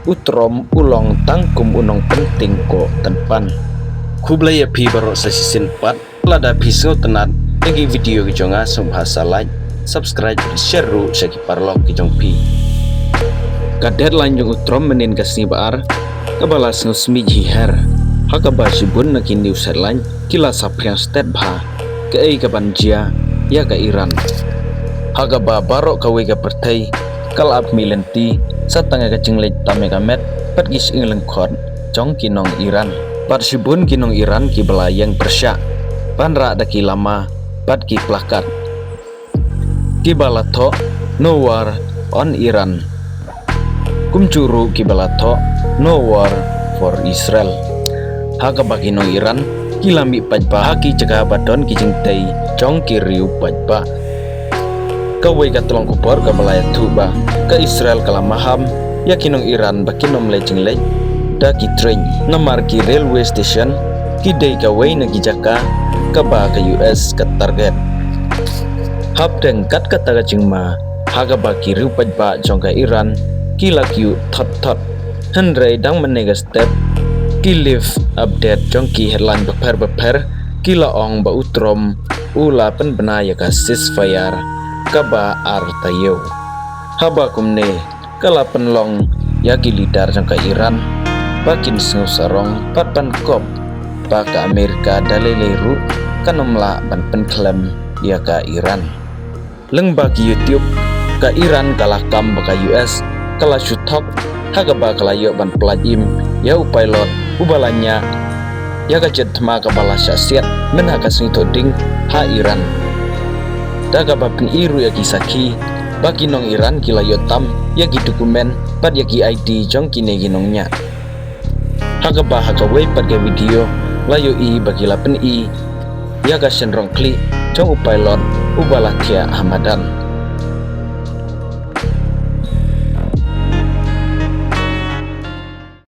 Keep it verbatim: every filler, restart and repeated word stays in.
U Trump u long tang kum u nongpynting ko tynpan. Khublei ïa phi baroh sa shisien pat. Lada phi sngewtynnat ïa ki video ki jong nga, sngewbha sa like, subscribe, share ruh sha ki paralok ki jong phi. Ka deadline jong u Trump mynnin ka sngi ba ar kaba la sngewsmit hi her, ha kaba shibun na ki news headline ki la saphriang stet bha kaei kaban jia ïa ka Iran. Ha kaba baroh kawei ka pyrthei ka la ap mih lynti sa tang ïa ka jingleit tam ïa ka met bad ki shyngieng lyngkhot jong ki nong Iran. Bad shibun ki nong Iran kiba la ïeng pyrshah ban rah da ki lama bad ki plakat kiba la thoh "No War on Iran." Kumjuh ruh kiba la thoh "No War for Israel." Ha kaba ki nong Iran ki la mih paidbah ha ki jaka ba don ki jingtei jong ki riew paidbah. Kawei ka tyllong khubor kaba la ïathuh ba ka Israel ka la maham ïa ki nong Iran ba kin ym leit jingleit da ki train, namar ki railway station ki dei kawei na ki jaka kaba ka U S ka target. Hapdeng kat kata ka jingma, ha kaba ki riew paidbah jong ka Iran ki la kyiuh thot thot. Hynrei dang mynne ka step, ki live update jong ki headline bapher bapher ki la ong ba u Trump u la pynbna ïa ka ceasefire kaba ar taïew. Haba kumne, ka la pynlong ïa ki leader jong ka Iran ba kin sngew sarong bad ban kop ba ka Amerika da lei lei ruh kan ym lah ban pynkhlem ïa ka Iran. Lyngba ki YouTube, ka Iran ka la kam ba ka U S ka la shu thok ha kaba ka la ïoh ban pyllait im ïa u pilot uba la ñiah ïa ka jet thma kaba la shah siat myn ha ka sngi Thohdieng ha Iran. Da kaba pyni ruh ïa ki sakhi ba ki nong Iran ki la ïoh tam ïa ki document bad ïa ki I D jong kine ki nongñiah. Ha kaba ha kawei pat ka video la ïohi ba ki la pyni ïa ka shynrong khlieh jong u pilot uba la thiah ha madan.